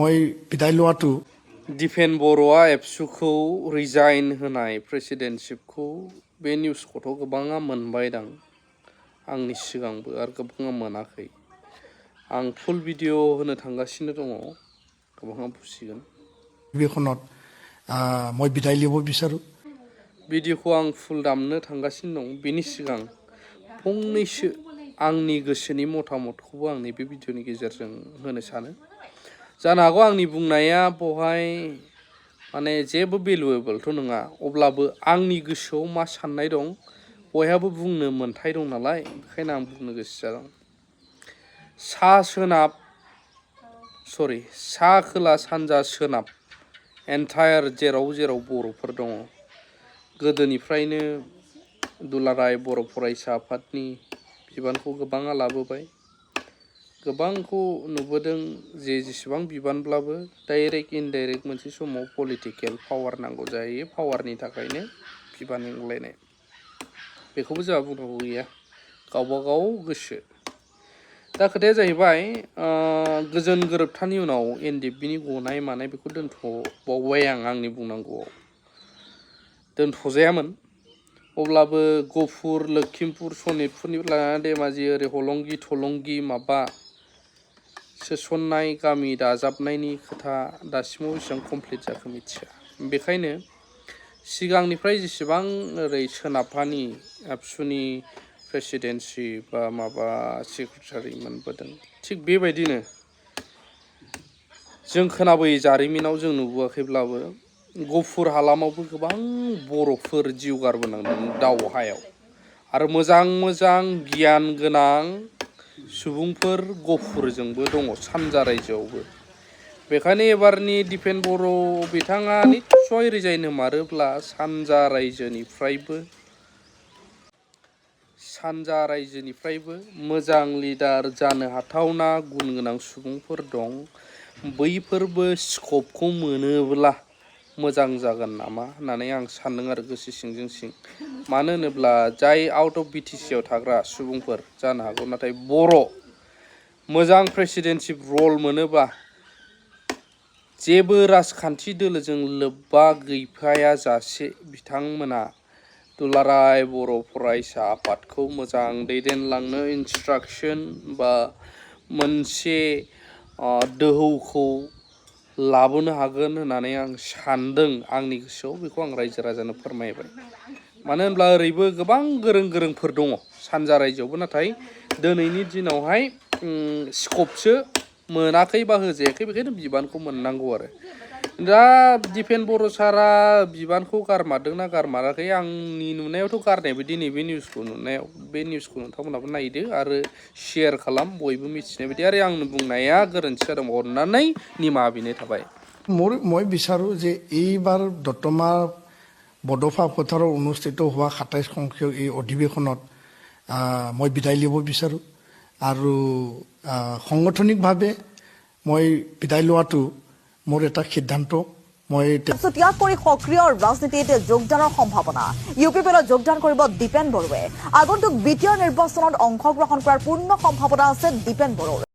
মই বিদায় লোৱাটো दिपेन बर'आ एबसुखौ रिजाइन होनाय प्रेसिडेन्टशिपखौ बे निउसखौथ' गोबाङा मोनबायदां आंनि सिगांबो आरो गोबाङा मोनाखै आं फुल भिडिअ होनो थांगासिनो दङ गोबाङा बुजिगोन बेखনত মই বিদায় ল'ব বিচাৰোঁ भिडिअखौ आं फुल दामनो थांगासिनो दं बेनि सिगां फंनैसो आंनि गोसोनि मतामतखौबो आं नैबे भिडिअनि गेजेरजों होनो सानो जानो हागौ आंनि बुंनाया बहाय माने जेबो भेलुएबलथ' नङा अब्लाबो आंनि गोसोआव मा साननाय दं बयहाबो बुंनो मोन्थाय दं नालाय बेखायनो आं बुंनो गोसो जादों सा खोला सानजा सोनाब एन्टायार जेराव बर'फोर दङ गोदोनिफ्रायनो दुलाराय बर' फरायसा आफादनि बिबानखौ गोबाङा लाबोबाय गोबांखौ नुबोदों जेसेबां बिबानब्लाबो डाइरेक्ट इनडाइरेक्ट मोनसे समाव पलिटिकेल पावार नांगौ जायो पावारनि थाखायनो बिबान होलायनाय बेखौबो जोंहा बुंनांगौ गैया गावबा गाव गोसो दा खोथाया जाहैबाय गोजोन गोरोबथानि उनाव एनडिएफबिनि गनाय मानाय बेखौ दोनथ'बावबाय आंनि बुंनांगौआव दोनथ'जायामोन अब्लाबो गफुर लखिमपुर सनितपुरनिफ्राय लानानै धेमाजि ओरै हलंगि थलंगि माबा सोसननाय गामि दाजाबनायनि खोथा दासिमाव बेसेबां कमप्लिट जाखो मिथिया बेखायनो सिगांनिफ्राय जेसेबां ओरै सोनाबहानि एबसुनि प्रेसिडेन्सि बा माबा सेक्रेटारि मोनबोदों थिग बेबायदिनो जों खोनाबोयै जारिमिनाव जों नुबोआखैब्लाबो गफुर हालामावबो गोबां बर'फोर जिउ गारबोनांदों दावहायाव आरो मोजां गियान गोनां सुबुंफोर गफुरजोंबो दङ सानजा रायजोआवबो बेखायनो एबारनि दिपेन बर' बिथाङा निस्सय रिजाइन होमारोब्ला सानजा रायजोनिफ्रायबो मोजां लिडार जानो हाथावना गुन गोनां सुबुंफोर दं बैफोरबो स्कपखौ मोनोब्ला मोजां जागोन नामा होननानै आं सानदों आरो गोसो सिंजों सिं मानो होनोब्ला जाय आउट अफ बिटिसिआव थाग्रा सुबुंफोर जानो हागौ नाथाय बर' मोजां प्रेसिडेन्टशिप रल मोनोबा जेबो राजखान्थि दोलोजों लोब्बा गैफाया जासे बिथांमोना दुलाराय बर' फरायसा आफादखौ मोजां दैदेनलांनो इन्सट्राक्सन बा मोनसे दोहौखौ लाबोनो हागोन होननानै आं सानदों आंनि गोसोआव बेखौ आं रायजो राजानो फोरमायबाय मानो होनब्ला ओरैबो गोबां गोरोंफोर दङ सानजा रायजोआवबो नाथाय दिनैनि दिनावहाय स्कपसो मोनाखै बा होजायाखै बेखायनो बिबानखौ मोननांगौ आरो दा दिपेन बर' सारा बिबानखौ गारमारदोंना गारमाराखै आंनि नुनायावथ' गारनाय बायदि नैबे निउसखौ नोंथांमोनाबो नायदो आरो शेयार खालाम बयबो मिथिनाय बायदि आरो आंनि बुंनाया गोरोन्थि जादों अननानै निमाहा बिनाय थाबाय মই বিচাৰোঁ যে এইবাৰ দতমা বডোফা পথাৰৰ অনুষ্ঠিত হোৱা ২৭ সংখ্যক এই অধিৱেশনত মই বিদায় ল'ব বিচাৰোঁ আৰু সাংগঠনিকভাৱে মই বিদায় লোৱাটো মোৰ এটা সিদ্ধান্ত মই ত্যাগ কৰি সক্ৰিয় ৰাজনীতিত যোগদানৰ সম্ভাৱনা ইউপিপিলৈ যোগদান কৰিব দিপেন বড়োৱে আগন্তুক বিটিআৰ নিৰ্বাচনত অংশগ্ৰহণ কৰাৰ পূৰ্ণ সম্ভাৱনা আছে দিপেন বড়োৰ